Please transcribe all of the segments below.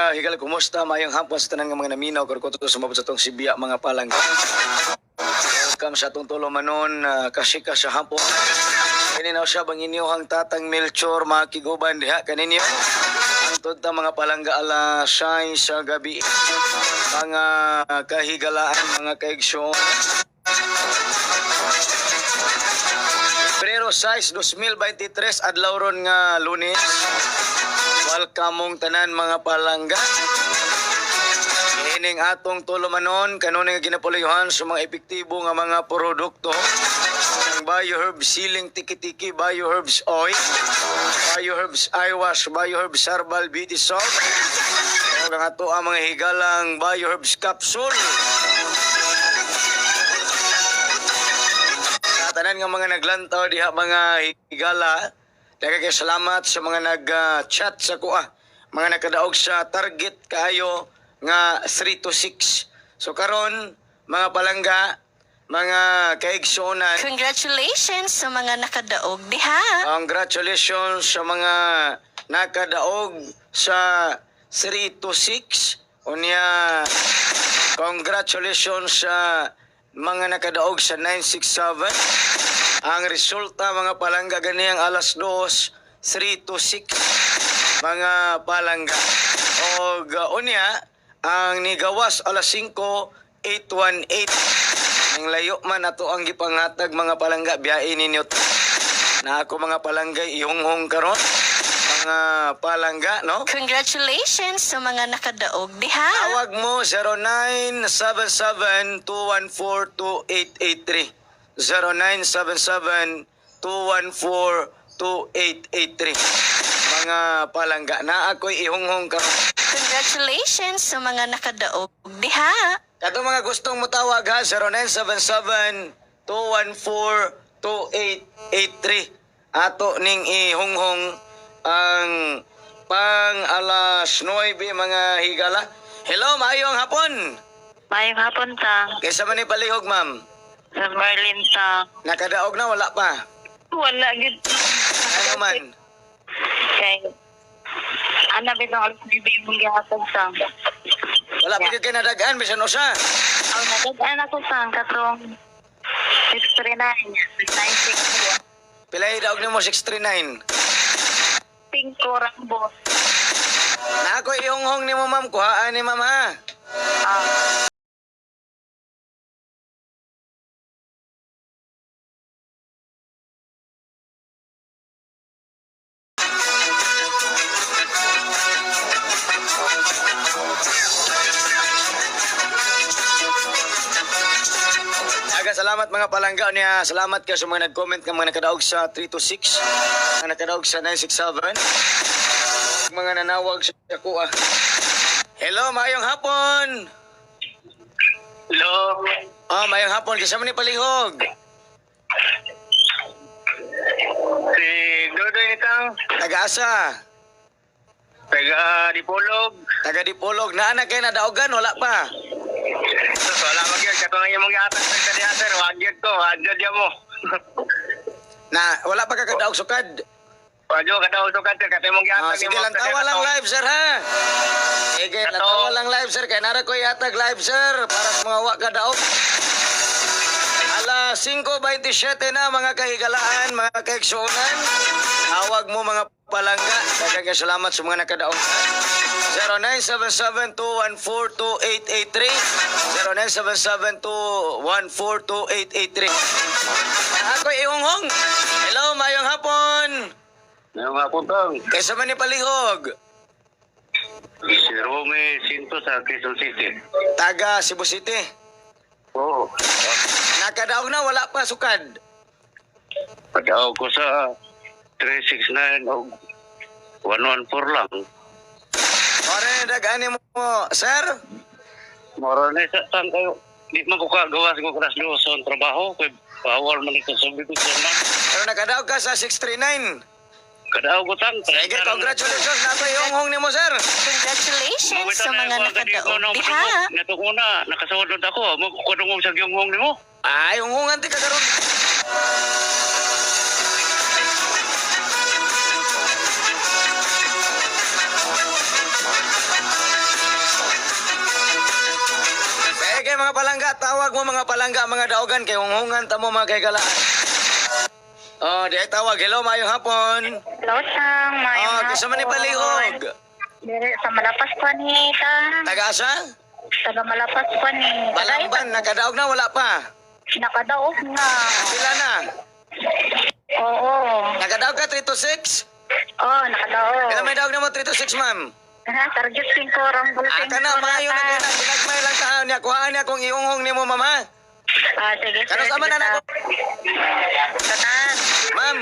Higala, kumusta? Mayong hapon sa tanan nga mga naminaw karon ko sumabot sa atong Sibiya, mga palangga. Welcome sa atong tulumanon, kasika sa hapon. Kini na siya bang inyong tatang Melchor makiguban diha kaninyo. Ang ta mga palangga alas 6 sa gabi. Mga kahigalaan, mga kaigsoon. Pebrero 6, 2023, adlaw ron nga Lunes. Welcome mong tanan mga palangga. Ining atong tulumanon kanunay nga ginapuluyuhan sa mga epektibo nga mga produkto ang Bioherb Siling Tiki-Tiki, Bioherbs Oil, Bioherbs Eye Wash, Bioherbs Herbal Beauty Soap, ug ang ato ang mga higalang Bioherbs Capsule. Sa tanan nga mga naglantaw diha mga higala, daghang kay salamat sa mga nag-chat sa kuha, mga nakadaog sa target kaayo nga 3 to 6. So karon mga palangga, mga kaigsuonan, Congratulations sa mga nakadaog diha. congratulations sa mga nakadaog sa 3 to 6. Unya, congratulations sa mga nakadaog sa 967. Ang resulta mga palangga ganiyang alas 2, 3 to 6 mga palangga. Og unya, ang nigawas alas 5, 818. Ang layo man ato ang gipangatag mga palangga, biyahe ninyo. Na ako mga palanggay ihunghong karon mga palangga, no? Congratulations sa mga nakadaog diha. Tawag mo 0977-214-2883. 0977-214-2883. Mga palangga, na ako'y ihunghong karon. Congratulations sa mga nakadaog diha. Kato mga gustong mutawag ha, 0977-214-2883. Ato ning ihunghong ang pang alas 9 mga higala. Hello, maayong hapon. Mayong hapon ta. Kaysa man ni palihog, ma'am. Sa Merlin ta. Nakadaog na, wala pa. Wala gid. Ano man? Kay ana bitong alas bibi mong gihatag sa. Wala pa gyud kay nadagaan, bisan usa. Ang nagad-an ako sa katong 639 961. Pilay daog nimo 639. Pingko Rambo. Na ako ihunghong nimo, ma'am. Kuhaan ni ma'am ha. Ah. Aga, salamat mga palangga niya. Salamat kayo sa mga nag-comment nga mga nakadaog sa 326, mga nakadaog sa 967, mga nanawag sa kuha. Hello, maayong hapon. Hello. Ah, maayong hapon. Kisa man ni palihog. Si Dodoy nitang Taga-asa, taga Dipolog. taga Dipolog. Naa na kayo nadaogan, wala pa. So, wala magyud katong imong gihatag sa kaniya sir, wag gyud ko, adyo diya mo. Na wala pa kakadaog sukad. Wadyo ka daw sukad sir, katong imong Ah, gihatag sige lang, tawa lang live sir ha. Sige, lang tawa lang live sir. Kaya nara ko ihatag live sir para sa mga wa kadaog. Alas 5:27 na mga kahigalaan, mga kaigsuonan. Tawag mo mga palangga. Daghang salamat sa mga nakadaog. 0977-214-2883. 0977-214-2883. Ako ihunghong. Hello, mayong hapon. Mayong hapon tang. Kaysa man ni palihog. Si Romy Sinto sa Quezon City. Taga Cebu City. Oo. Nakadaog na, wala pa sukad. Padaog ko sa 369 o 114 lang. Ore, dagani mo, sir. Mara na sa tang kayo. Di man ko kagawa sa kung sa trabaho kay bawal man ito sa bibig sa man. Pero nakadaog ka sa 639. Kadaog ko tang. Sige, congratulations. Nako yung hong nimo, sir. Congratulations sa mga nakadaog diha. Nato ko na, nakasawad na ako. Mo ko sa giyong nimo. Ay, hunghungan ti ka karon. Sige mga palangga, tawag mo mga palangga, mga daogan kay hunghungan ta mo mga kaigalaan. Oh, di ay tawag. Hello, maayong hapon. Hello, Tang. Maayong Oh, kinsa man ni palihog? Dire sa Malapas pa ni, Tang. Taga-asa? Taga Malapas pa ni. Balamban, nakadaog na, wala pa. Nakadaog na. Sila na. Oo. Nakadaog ka 3 to 6? Oo, nakadaog. Ilan may daog na mo 3 to 6, ma'am? Ha, target 5, rambol 5. Ah, kana, maayo na kana. Ginagmay lang taon niya. Kuhaan niya kung iunghong nimo, ma'am, ha? Ah, sige, sir. Kanos ama Sige, na nako. Tanan. Ma'am,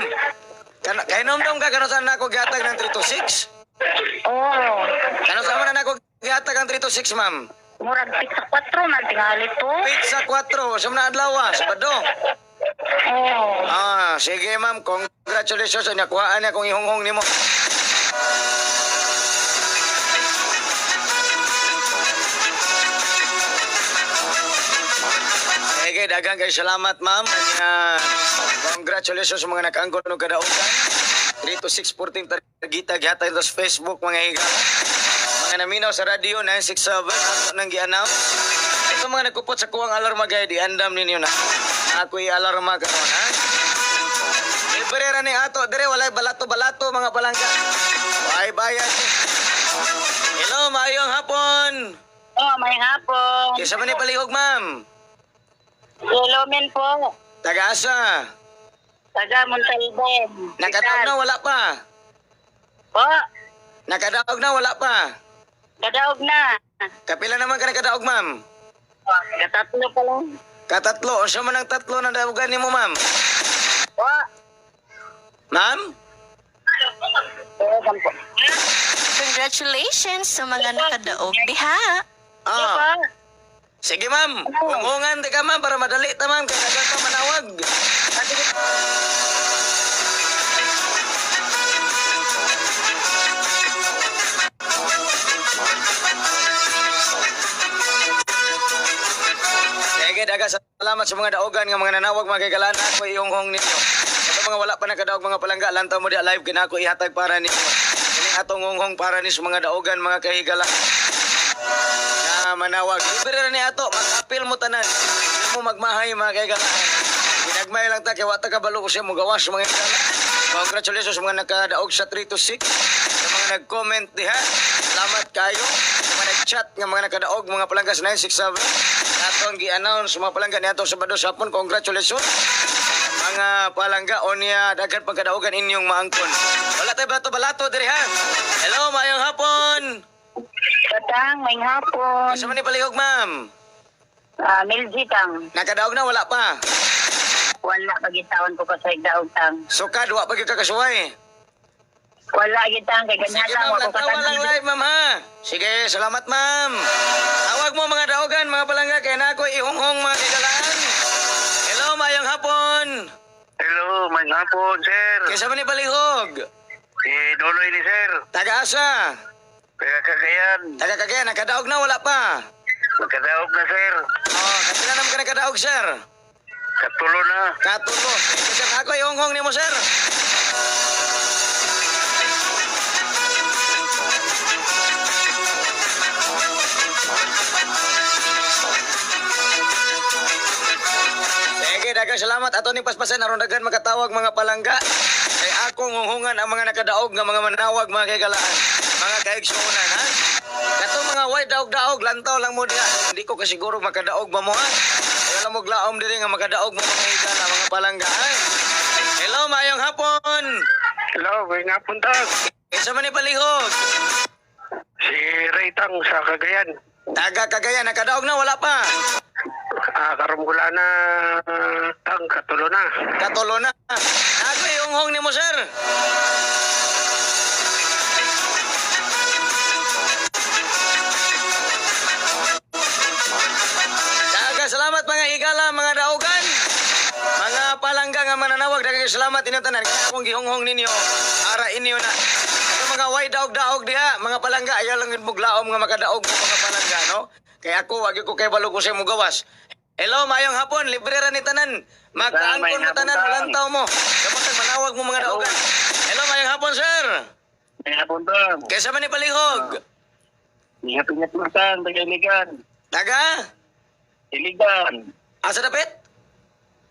kana, kainomdom ka, kano saan nako gihatag ng 3 to 6? Oo. Kano saan man na nako gihatag ang 3 to 6, ma'am? Murag pizza 4 man tingali to. Pizza 4, sa mga adlaw, ah, Sabado. Oo. Ah, sige ma'am, congratulations. Nakuhaan niya kung ihunghong nimo. Sige, daghang kay salamat ma'am. Congratulations sa mga nakaangkon og kadaugan. 3 to 6:14 targita gihatag sa Facebook mga higala. Mga naminaw sa radyo 967 ato nang gi-announce. Ito mga nagkupot sa kuwang alarma gay di andam ninyo na. Ako i-alarma karon ha. Libre ra ni ato dire walay balato-balato mga palangga. Bye bayad. Hello, maayong hapon. Oh, may hapon. Kinsa man ni palihog, ma'am? Hello, men po. Taga-asa. Taga Montalban. Nakadaog na wala pa. Po, Nakadaog na wala pa. kadaog na. Kapila naman ka nakadaog, ma'am? Katatlo pa lang. Katatlo. Unsa man ang tatlo na daogan nimo, ma'am? Po. Ma'am? Oo, kampo. Congratulations sa mga nakadaog diha. Ah. Sige, ma'am. Hunghungan di ka, ma'am, para madali ta, ma'am. Kaya daghang pa manawag. Sige, daghang salamat sa mga daogan nga mga nanawag mga kagalaan ako ihunghong ninyo. Sa mga wala pa nakadaog mga palangga, lantaw mo di live kinako ihatag para ninyo. Kini atong hunghong para ni sa mga daogan mga kahigala na manawag. Libre ra ni ato, mag-apil mo tanan. Di mo magmahay mga kaigalaan. Ginagmay lang ta kay wa ta kabalo ko siya mo gawas mga higala. Congratulations sa mga nakadaog sa 3 to 6. Sa mga nag-comment diha. Salamat kayo. Sa mga nag-chat nga mga nakadaog mga palangga sa 967. Ato ang gi-announce mga palangga niadto sa Sabado sa hapon. Congratulations. Mga palangga onya daghan pagkadaogan inyong maangkon. Wala tayo balato-balato diri ha. Hello, maayong hapon. Katang, may hapon. Sa man ni palihog, ma'am? Ah, Milji tang. Nakadaog na, wala pa. Wala pagitawan ko kasi daog tang. Sukad, wa pa gyud ka kasuway. Wala gitang kay Sige, ganyan lang ma'am, wa ko lantawa lang katang. live, ma'am, ha? Sige, salamat, ma'am. Tawag mo mga daogan, mga palangga, kaya na ako ihonghong mga kagalaan. Hello, mayong hapon. Hello, may hapon, sir. Kaysa man ni palihog. Si Doloy ni sir. Taga-asa. Taga Cagayan. Taga Cagayan, nakadaog na, wala pa. Magkadaog na, sir. Oh, kapila naman ka nakadaog, sir. Katulo na. Katulo. Sige, sir, ako ihonghong nimo, sir. Sige, daghang salamat. Ato ni paspasan aron daghan makatawag mga palangga. Kay akong hunghungan ang mga nakadaog nga mga manawag mga kaigalaan, mga kaigsuonan ha. Kato mga way daog-daog lantaw lang mo diha. Hindi ko kasiguro makadaog ba mo ha. Kaya lang mo glaom diri nga makadaog mo mga higala, mga palangga ha. Hello, maayong hapon. Hello, may hapon tang. Kinsa man ni palihog? Si Ray Tang sa Cagayan. Taga Cagayan, nakadaog na wala pa. Ah, karumgula na tang, katulo na. Katulo na. Ako ihunghong nimo, sir. Daghang salamat mga higala, mga daugan. Mga palangga nga mananawag, daghang salamat inyo tanan. Kaya akong gihunghong ninyo, ara inyo na. Ato mga way daog-daog diha, mga palangga, ayaw lang yun muglaom nga makadaog mo mga palangga, no? Kaya ako, wag ko kay balog ko sa mugawas. Hello, mayong hapon, libre ra ni tanan. Makaangkon mo tanan, walang tao mo. Dapat ang manawag mo mga daugan. Hello, mayong hapon, sir. May hapon tang. Kaysa man ni palihog. Ingat-ingat mo tang, taga Iligan. Taga? Iligan. Asa dapit?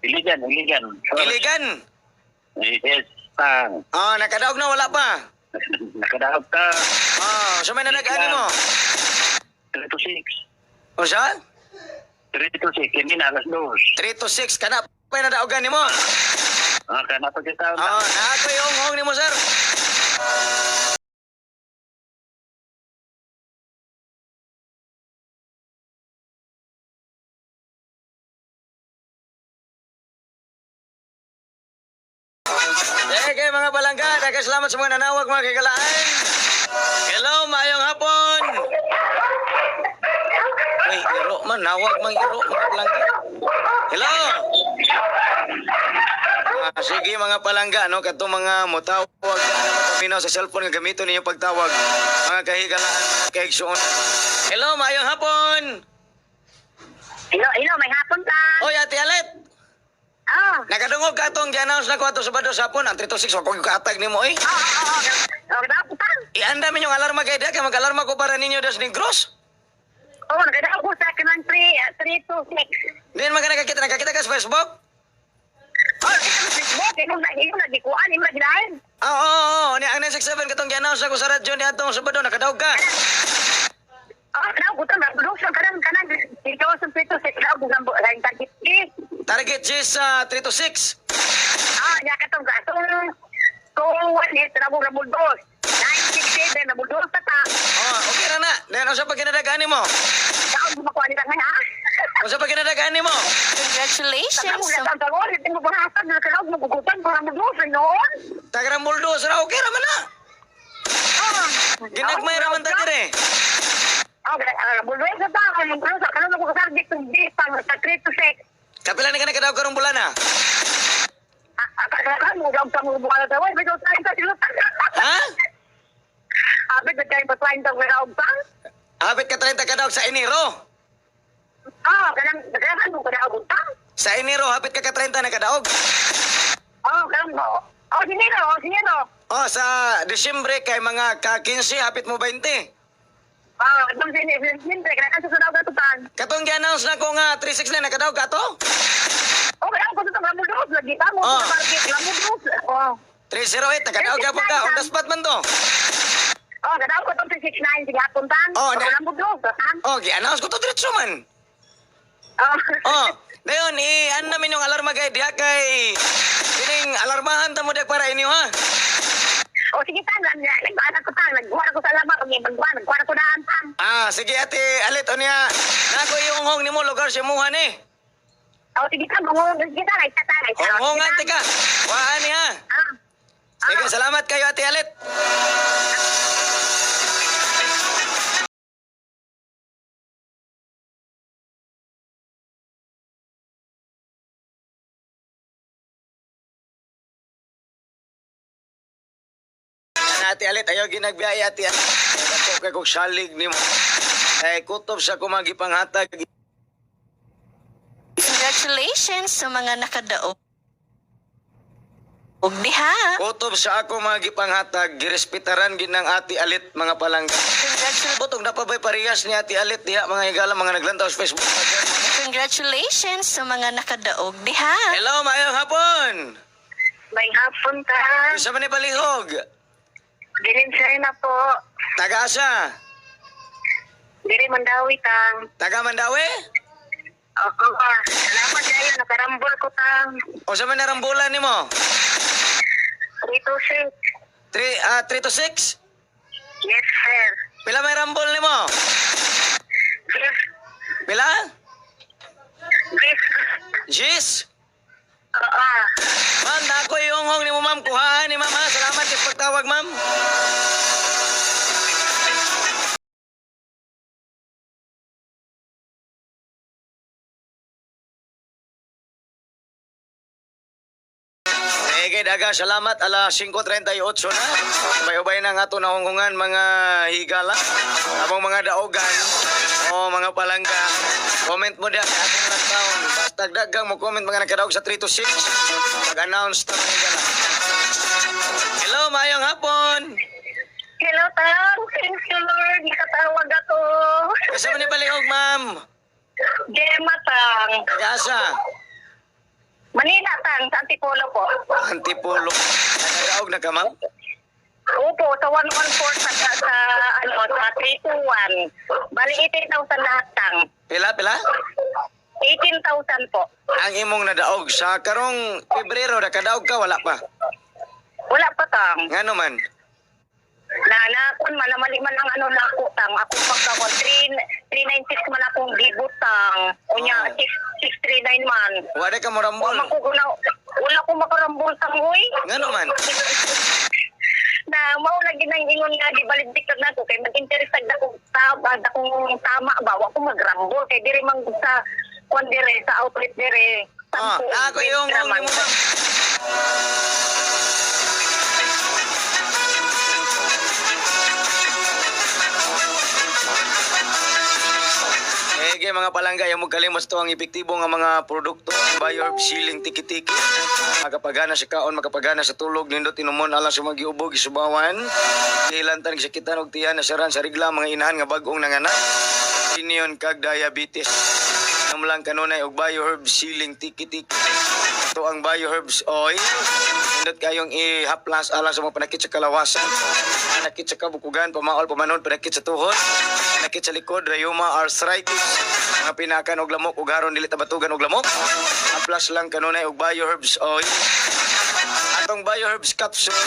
Iligan, Iligan. Iligan. Yes, tang. Ah, nakadaog na wala pa. Nakadaog ta. Ah, so may nanagaan mo. 3 to 6. O siya? 3 to 6. Hindi na alas 2. 3 to 6 kana pa nadaogan nimo. Ah, kana pa kita. Ah, na ako yung hong nimo, sir. Sige mga palangga, daghang salamat sa mga nanawag mga kagalaan. Hello, maayong hapon. Uy, iro man, nawag mang iro mga palangga. Hello. Ah, sige mga palangga, no, katong mga motawag ano paminaw sa cellphone nga gamiton ninyo pagtawag. Mga kahigalaan, mga kaigsuon. Hello, maayong hapon. Hello, hello, may hapon ta. Oy, Ate Alet. Oh, Nakadungog ka atong gi-announce na ko ato sa Bado sa hapon. Ang 326 wa ko kaatag nimo eh. oh, oh, oh. Oh, nakadaog ta. Ianda min yung alarma kay kay mag-alarma ko para ninyo das Negros. Oh, nakadaog ko sa kanang 3, 3 to 6. Din man ka nakakita, nakakita ka sa Facebook? Oh, ito sa Facebook, imo na imo na gikuan, imo na gilain. Ah, oo, oo, oo. Ni ang 967 katong gi-announce na ko sa radyo ni atong Sabado nakadaog ka. Oh, nakadaog ko ta, nakadaog sa kanang kanang dito sa 3 to 6 daog ko ang target. Target is 3 to 6. Ah, nya katong atong 2 1 8 na mo buldos. 967 na buldos ta ta. Oh, okay ra na. Then unsa pa ginadagaan nimo? Daog mo makuha nila ha. Unsa pa ginadagaan nimo? Congratulations Sa sa mga tangon, hindi mo pangasag na kalaog mo gugutan para mo dos noon. Tagrang buldos ra okay ra man na. Ah. Ginagmay ra man ta dire. Ah, buldos sa ta, ang buldos sa kanon ko sa target di pa sa 3 to 6. Kapila ni ka nakadaog karong bulana? Ah, kailangan mo daw sa mga buwan sa way, medyo tayo sa sila. Ha? Abit na tayo patwain sa mga pa. Abit ka 30 kadaog sa Enero. Ah, kanang kailangan mo kadaog ta. Sa Enero hapit ka ka 30 na kadaog. Oh, kanang mo. Oh, sinero, oh, sinero. Oh, sa Disyembre kay mga ka 15 hapit mo 20. Ah, itong sinero, siyempre, kailangan sa sudaw katutan. Katong gi-announce na ko nga 369 nakadaog ka to? Oh, kailangan ko sa mga buldos, lagi pa mo Oh. sa target, mga buldos. Oh. 308 nakadaog ka po ka on the spot man to. Oh, kadaog ko itong 369, sige, apuntan. Oh, na- na. Buldos, tan. Oh, gi-announce ko to diretso man. Oh. Oh, dayon i-ano namin yung alarma kay diha kay kining alarmahan ta mo diha para inyo ha. Oh, sige tan, nagbaana ko tan, nagbuha ko sa lama, kung magbuha, nagbuha ko daan tan. Ah, sige ate Alit unya. Nako yung hong nimo lugar sa imuha ni. Oh, sige tan, bungo, sige tan, ay tan, ay tan. Honghongan tika. Waan ni ha. Ah. Sige, salamat kayo Ate Alit. Ate Alit, ayaw ginagbiyaya Ate Alit. Ako kay kog salig nimo. Eh, kutob sa kumagipanghatag. Congratulations sa mga nakadaog diha. Kutob sa ako mga gipanghatag, girespetaran gid ng Ate Alit mga palangga. Congratulations. Botong napabay parehas ni Ate Alit diha mga higala mga naglantaw sa Facebook. Congratulations sa mga nakadaog diha. Hello, maayong hapon. May hapon ta. Isa man ni Balihog. Dilin sir na po. Taga-asa. Diri Mandawi tang. Taga Mandawi? Oo. Salamat kayo nakarambol ko tang. O sa man narambulan nimo? 3 to 6. 3 3 to 6? Yes sir. Pila may rambol nimo? Yes. Pila? Yes. Jis? Oo. Ma'am, nako yung hong nimo ma'am. Kuhaan ni ma'am ha. Salamat sa pagtawag ma'am. Sige, daga, salamat. Alas 5:38 na. May ubay na nga ito nahungungan mga higala. Among mga daogan o mga palangga. Comment mo diya sa atong lang taon. Basta dagang mo comment mga nakadaog sa 3 to 6. Mag-announce ta mga higala. Hello, maayong hapon. Hello tang. Thank you Lord. Nakatawag ako. Kasama ni Balihog, ma'am. Gemma tang. Taga-asa? Manila tang, sa Antipolo po. Antipolo. Nakadaog na ka, ma'am? Opo, sa 114 sa ano, sa 321. Bali 18,000 lahat tang. Pila, pila? 18,000 po. Ang imong nadaog sa karong Pebrero, nakadaog ka, wala pa. Wala pa tang. Ngano man? Na na kun man namali man ang ano nako tang. Ako pagka 3 396 man akong gibutang. Unya Oh. 6 639 man. Wala ka morambol. Wala ko guna, wala ko makarambol tang uy. Ngano man? Na mao lagi nang ingon nga gibaligdik na ko kay mag-interest na ko tama akong tama ba wa ko magrambol kay diri man gud sa kwan dire sa outlet dire. Ah, Sampu, ako yung benta man. mo, ma'am. Ege mga palangga, yung kalimos to ang epektibo nga mga produkto. Biorb Sealing Tiki-Tiki. Makapagana sa kaon, makapagana sa tulog, nindot inumon alang sa mga giubog, isubawan. Hilantan, gisakitan, og tiyan, nasaran sa rigla, mga inahan nga bagong nanganak. Iniyon kag diabetes. Namlang kanunay og Bioherb Sealing Tiki-Tiki. Ito ang Bioherbs Oil. Nindot kayong ihaplas alang sa mga panakit sa kalawasan. Panakit sa kabukugan, pamaol, pamanon, panakit sa tuhod, panakit sa likod, rayuma, arthritis, mga pinakan og lamok, ug haron dili tabatugan og lamok. Haplas lang kanunay og Bioherbs Oil. Atong Bioherbs capsule,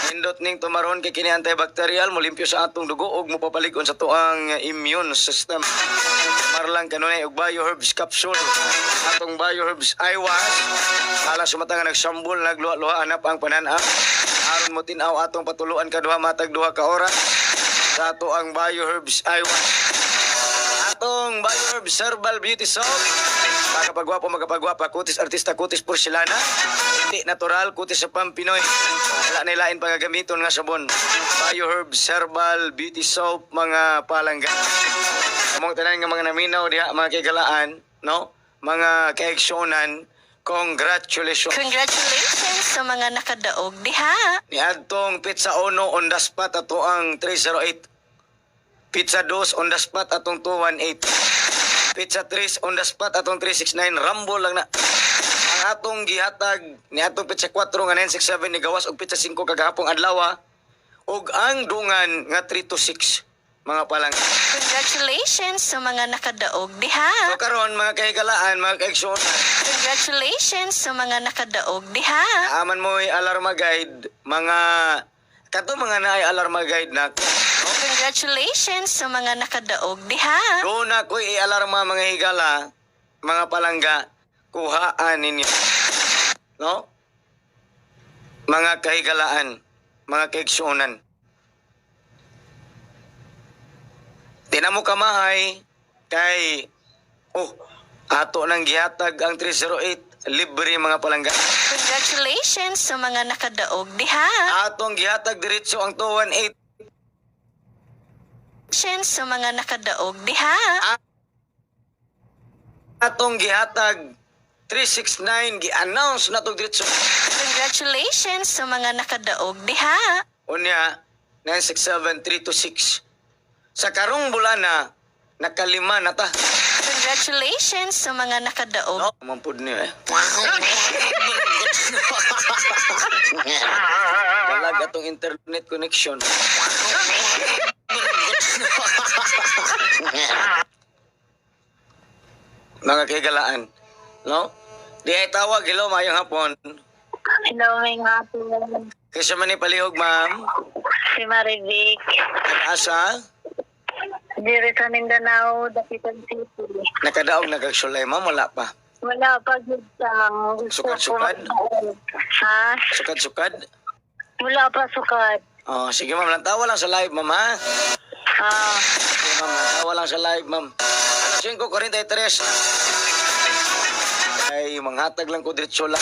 nindot ning tumaron kay kini antibacterial, molimpyo sa atong dugo ug mopapalig-on sa tuang immune system. Marlang kanunay og Bioherbs capsule. Atong Bioherbs eye wash, ala sumata nga nagsambol, nagluha-luha hanap ang panan-aw. Aron mo tin-aw atong patuluan kaduha matag 2 ka oras sa ato ang Bioherbs eye wash. Atong Bioherbs Herbal Beauty Soap. Makapagwapo, makapagwapa, kutis artista, kutis porselana. Hindi natural, kutis sa Pampinoy. Wala na ilain pagagamiton nga sabon. Bioherbs Herbal Beauty Soap, mga palangga. Among tanan nga mga naminaw diha, mga kagalaan, no? Mga kaeksyonan, congratulations. Congratulations sa mga nakadaog diha. Niadtong Pizza Uno on the spot ato ang 308. Pizza 2 on the spot atong 218. Pizza 3 on the spot atong 369. Rumble lang na. Ang atong gihatag ni atong Pizza 4 nga 967 ni gawas og Pizza 5 kagahapong adlaw ug ang dungan nga 326, mga palang. Congratulations sa mga nakadaog diha. So karon, mga kahigalaan, mga kaeksyonan, Congratulations sa mga nakadaog diha. aman mo alarma guide, mga kato mga naay alarma guide na. Congratulations sa mga nakadaog diha. Doon na ko'y i-alarma, mga higala, mga palangga, kuhaan ninyo. No? Mga kahigalaan, mga kaiksuonan. Tinamo kamahay kay oh, ato nang gihatag ang 308 libre, mga palangga. Congratulations sa mga nakadaog diha. Atong gihatag diretso ang 218. Congratulations sa mga nakadaog diha. Atong gihatag 369, gi-announce na tong diretso. Congratulations sa mga nakadaog diha. Unya, 967-326. Sa karong bulana, nakalima na ta. Congratulations sa mga nakadaog. No? Mampud niyo eh. Dalag atong internet connection. Mga kaigalaan. No? Di ay tawag, hello, mayong hapon. Hello, may hapon. Kaysa man ni palihog, ma'am. Si Marivic. Asa? Dire sa Mindanao, Dapitan City. Nakadaog na kagsulay, ma'am, wala pa. Wala pa gud tang. Sukad-sukad? Ha? Sukad-sukad. Wala pa sukad. Oh, sige ma'am, lantawa lang sa live, ma'am, ha? Ah, Sige ma'am, lantawa lang sa live, ma'am. Alas 5:43. Ay, manghatag lang ko diretso lang.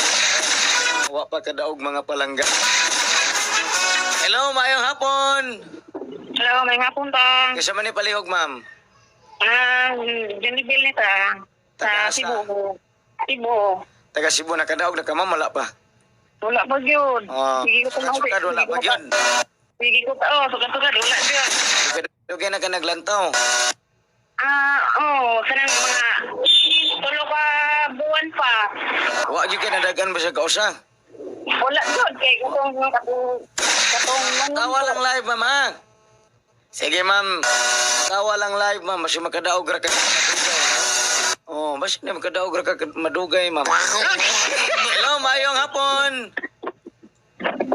Wa pa kadaog, mga palangga. Hello, maayong hapon. Hello, may hapon tang. Kaysa man ni palihog, ma'am. Ah, Janibel ni ta. Sa Taga-asa? Cebu. Cebu. Taga Cebu, nakadaog na ka, ma'am, wala pa. Wala pa gyud. Oh, Sige ko sukad-sukad, wala pa gyud. Sige ko ta. Oh, sukad-sukad wala gyud. Dugay na ka naglantaw. Ah, oo, kanang mga 3 ka buwan pa. Wa gyud ka nadagan ba sa kausa? Wala jud kay katong katong katong Tawa lang live, ma'am, ha? Sige, ma'am. Tawa lang live, ma'am. Basta makadaog ra ka. Oh, basta na makadaog ra ka madugay, ma'am. Hello, maayong hapon.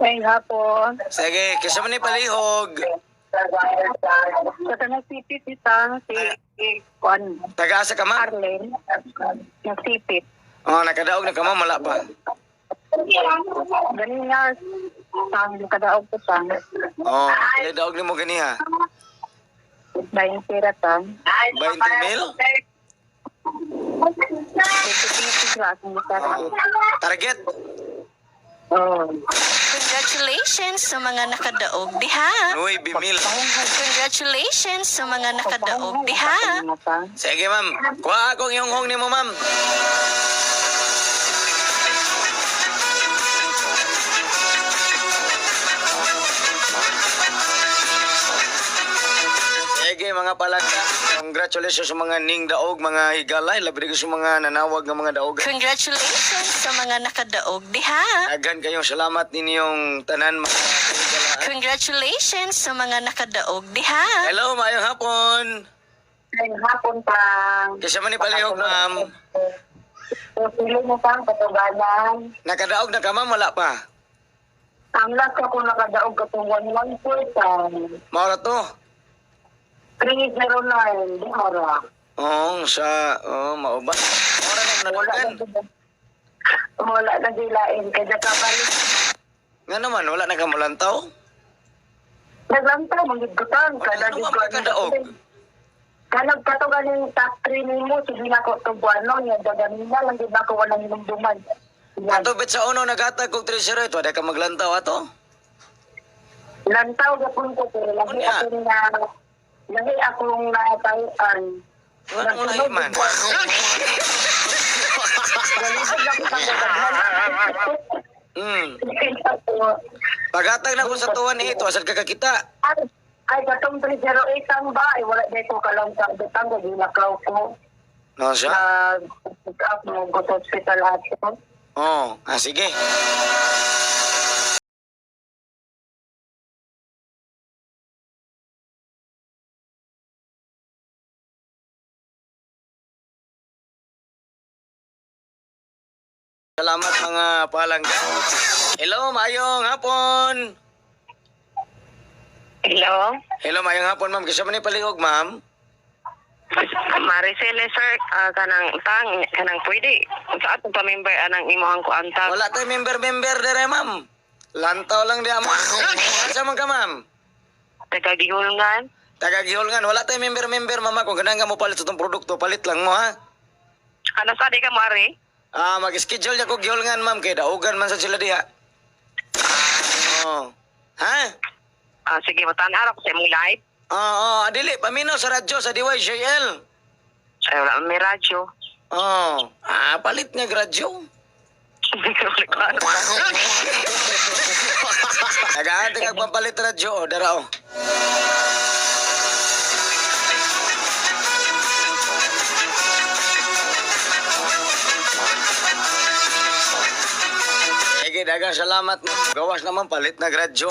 Ay, hapon. Sige, kisa man ni palihog. Sa tanang sipit isang si Juan Taga-asa ka, ma'am? Arlen ng sipit. Oh, nakadaog na ka, ma'am. Wala pa. Ganin nga sang kadaog ko sang Oh, pila daog nimo ganiha? 20 ra tang. 20 mil? Pipit ra akong Oh. Target? Oh. Congratulations sa mga nakadaog diha. 9 mil. Congratulations sa mga nakadaog diha. Sige, ma'am. Kuha akong iyong nimo, ma'am. Sige, mga palangga. Congratulations sa mga ning daog, mga higalay. Labi ko sa mga nanawag ng mga daog. Congratulations sa mga nakadaog diha. Daghan kayong salamat ninyong tanan, mga higala. Congratulations sa mga nakadaog diha. Hello, maayong hapon. Ay, hapon pang. Kisa man ni palihog, ma'am. Pili mo pang katuganan. Nakadaog na ka, ma'am? Wala pa. Ang last ako nakadaog katong 114 tang. Maura to. 309 di ora. Oo, sa, oo, mauba. Maura na Wala nalagan. na wala na gilain kay kabalik. Nga naman, wala na ka mulantaw. Naglantaw man gid ko tang kada Ano gid ba ko. makadaog? Kanag kato ganing top 3 nimo sige na ko to buwan ya daganina lang gid ako walang hinumduman. Yan. Ato, bet sa uno, nagatag kog 308, wala ka maglantaw ato. Lantaw gapon ko pero lagi Unya. akong na lagi akong natayuan. Wala mo lahi man. Galisod ako sa daghan. Paghatag na ko sa tuwan ni ito, asad ka kakita. Ay, ay katong 308 ang ba ay wala dito ka lang sa bitang gilakaw ko. No, siya? Nag up mo go sa hospital ato. Oo, ah, sige. Salamat, mga palangga. Hello, maayong hapon. Hello? Hello, maayong hapon, ma'am. Kisa man ni palihog, ma'am. Maricel, sir, kanang tang, kanang pwede. Sa atong pa-member anang imuhang kuan tang. Wala tayo member-member dire, ma'am. Lantaw lang di mo. Asa man ka, ma'am? Taga gihulngan. Taga Gihulngan, wala tayo member-member, mama. Kung ganang ka mo palit sa itong produkto, palit lang mo, ha? Ano sa di ka mari? Ah, mag-schedule niya ko Gihulngan, ma'am. Kay daugan man sa sila diha. Oh. Ha? Sige, matan-araw ko sa imong live. Oo, oh, adili, paminaw sa radyo sa DYJL. Ay, wala may radyo. Oh, ah, palit niya radyo. Nagaante kag pampalit radyo, oh, dara oh. Sige, daghang salamat. Gawas naman palit na radyo.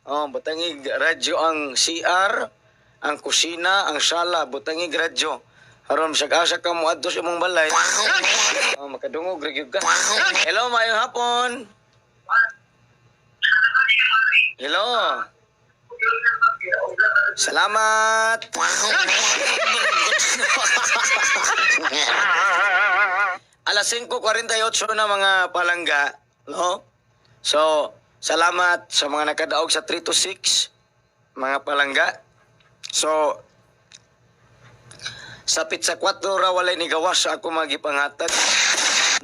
Oh, butangig radyo ang CR, ang kusina, ang sala, butangig radyo. Aron sa asa ka mo adto sa imong balay. Oh, makadungog ra gyud ka. Hello, maayong hapon. Hello. Salamat. Alas 5:48 na, mga palangga, no? So, salamat sa mga nakadaog sa 3 to 6, mga palangga. So, sapit sa 4 ra walay ni gawas sa ako magipangatag,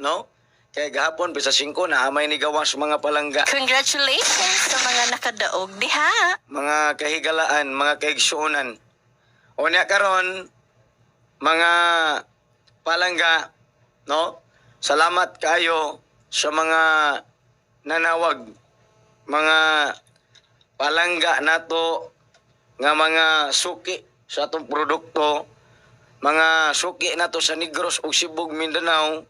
no? Kaya gahapon pisa 5 na amay ni gawas, mga palangga. Congratulations sa mga nakadaog diha. Mga kahigalaan, mga kaigsuonan. Unya karon, mga palangga, no? Salamat kayo sa mga nanawag, mga palangga nato nga mga suki sa atong produkto. Mga suki nato sa Negros ug Sibug, Mindanao,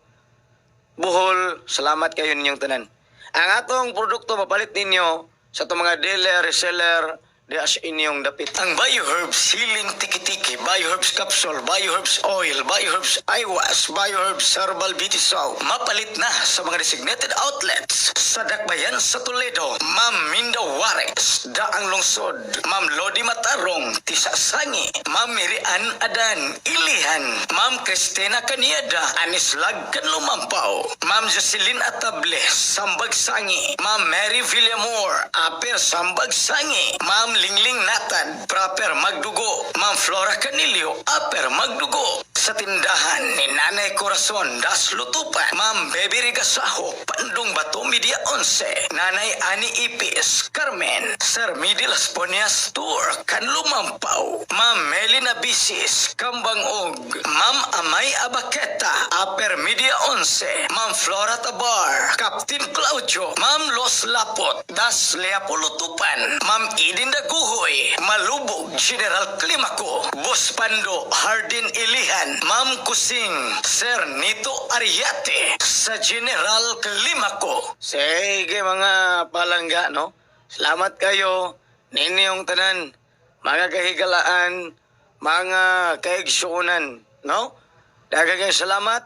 Bohol, salamat kayo ninyong tanan. Ang atong produkto mapalit ninyo sa itong mga dealer, reseller, diha sa inyong dapit. Ang BioHerbs Healing Tiki-Tiki, BioHerbs Capsule, BioHerbs Oil, BioHerbs Eye Wash, BioHerbs Herbal Beauty Soap, mapalit na sa mga designated outlets sa Dakbayan sa Toledo, Ma'am Minda Juarez, Daang Lungsod, Ma'am Lodi Matarong, Tisa Sangi, Ma'am Mirian Adan, Ilihan, Ma'am Cristina Canieda, Anislag Kanlumampaw, Ma'am Jocelyn Atable, Sambag Sangi, Ma'am Mary Villamor, Aper Sambag Sangi, Ma'am Lingling Natad, Proper Magdugo, Ma'am Flora Canilio, Aper Magdugo, sa tindahan ni Nanay Corazon Das Lutupan, Ma'am Baby Rigasaho, Pandung Bato Media 11, Nanay Ani Ipis, Carmen, Sir Midi Las Ponias Tour, Kanlumampaw, Ma'am Melina Bisis, Kambangog, Ma'am Amay Abaketa, Upper Media 11, Ma'am Flora Tabar, Captain Claudio, Ma'am Los Lapot, Das Leapolutupan, Ma'am Idin Daguhoy, Malubog, General Climaco, Boss Pando, Hardin Ilihan, Ma'am Kusing, Sir Nito Ariate, sa General Climaco. Sige mga palangga, no? Salamat kayo ninyong tanan, mga kahigalaan, mga kaigsuunan, no? Daghang salamat,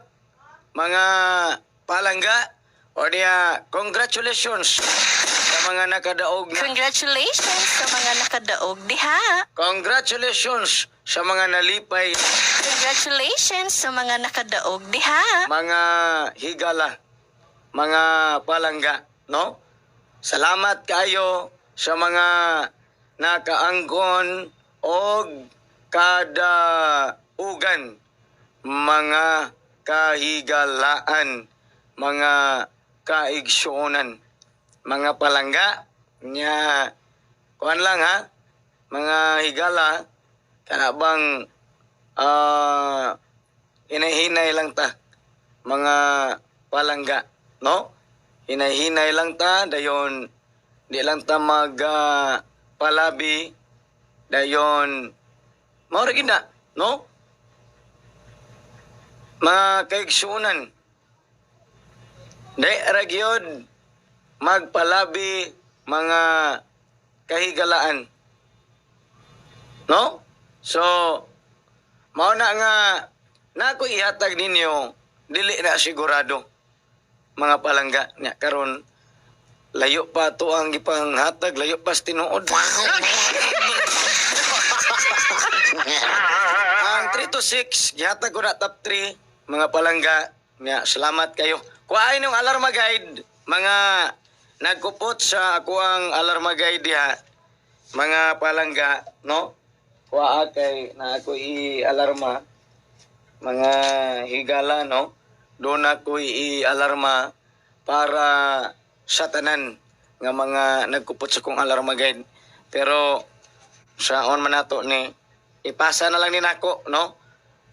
mga palangga, o diya, congratulations sa mga nakadaog na. Congratulations sa mga nakadaog diha. Congratulations sa mga nalipay, Congratulations sa mga nakadaog diha. Mga higala, mga palangga, no? Salamat kayo sa mga nakaangkon og kadaugan, mga kahigalaan, mga kaigsuonan, mga palangga, nya kuan lang ha, mga higala, kana bang hinay-hinay lang ta, mga palangga, no? Hinay-hinay lang ta, dayon di lang ta mag palabi, dayon mao ra gid na, no? Mga kaigsuonan, di ra gyud magpalabi, mga kahigalaan. No? So, mao na nga na ako ihatag ninyo, dili na sigurado, mga palangga. Nya karon layo pa to ang gipanghatag, layo pa sa tinuod. Ang 3 to 6 gihatag ko na top 3, mga palangga. Nya salamat kayo. Kuhain yung alarma guide, mga nagkupot sa ako ang alarma guide diha, mga palangga, no? Kuha kay na ako i-alarma, mga higala, no? Doon ako i-alarma para sa tanan nga mga nagkupot sa kong alarma guide. Pero sa on man nato ni ipasa na lang ni nako, no?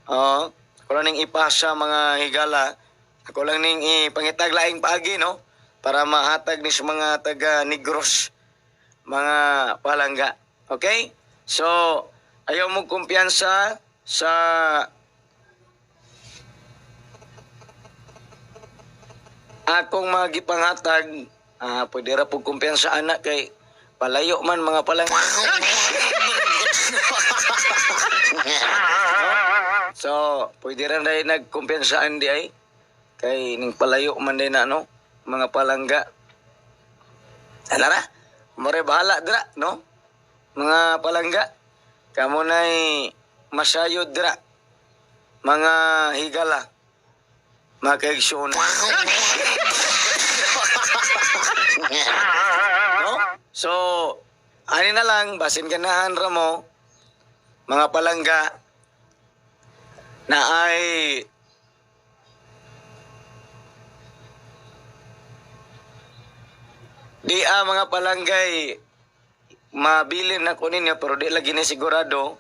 Oo. Ako lang ning ipasa, mga higala. Ako lang ning ipangitag laing paagi, no? Para mahatag ni sa mga taga Negros, mga palangga. Okay? So, ayaw mo kumpiyansa sa akong mga gipanghatag, pwede ra pug kumpiyansa anak kay palayo man, mga palangga. So, pwede ra na nagkumpiyansaan di ay kay ning palayo man din na, no, mga palangga. Ala ra, more bahala dira, no? Mga palangga, kamo nay masayod dira. Mga higala, mga kaigsuon. No? So, ani na lang, basin ganahan ra mo, mga palangga, na ay di mga palanggay mabilin na ko ninyo, pero di lagi ni sigurado.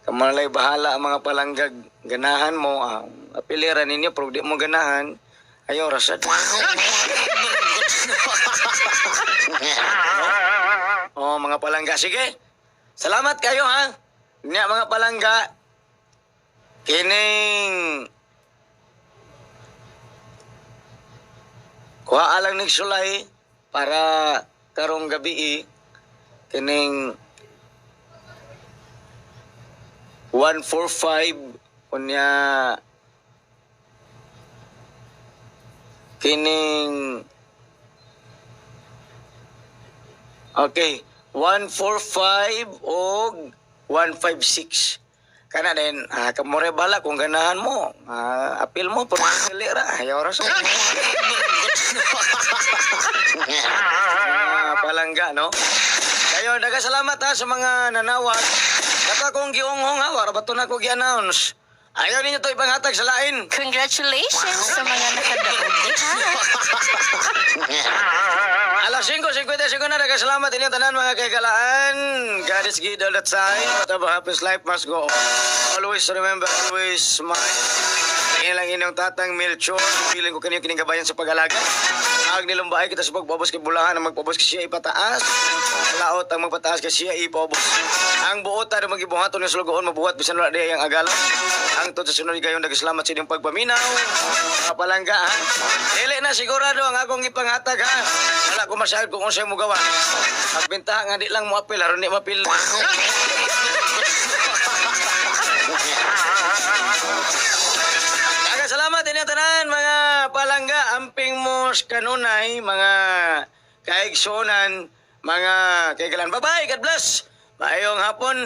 Kamalay bahala ang mga palanggag, ganahan mo apiliran ninyo, pero di mo ganahan, ayaw rasad, no? Oh, mga palangga, sige, salamat kayo ha. Nya mga palangga. Kining kuha lang nig sulay para karong gabi, kining 145, unya kining, okay, 145 og 156 kana din, kamore bala kung ganahan mo, apil mo pero dili ra, ayaw ra sa palangga, no? Kayo, salamat ha sa mga nanawag. Kato akong giunghong ha, wara ba to na ko gi-announce. Ayaw ninyo to ipanghatag sa lain. Congratulations sa mga nakadaog diha. Alas 5:55 na, salamat inyong tanan, mga kaigalaan. God is good all the time. Whatever happens, life must go on. Always remember, always smile. Ngayon lang inyong tatang Melchor. Piling ko kaniyong kiningabayan sa pag-alaga. Ang nilumbaay kita sa pagpaubos kay bulahan, ang magpaubos kay siya ipataas. Laot ang magpataas kay siya ipaubos. Ang buot ang magibuhaton ng sulugoon mabuhat bisan wala diay ang agalan. Ang tod sa sunod gayon, nagslamat sa inyong pagpaminaw. Mga palangga ha. Dili na sigurado ang akong ipanghatag ha. Wala ko masyad kung unsay mo gawa. Pagbintaha nga di lang mo apil aron di mapil. Daghang salamat inyo tanan, mga palangga, amping mo sa kanunay, mga kaigsunan, mga kaigalan. Bye-bye, God bless. Maayong hapon.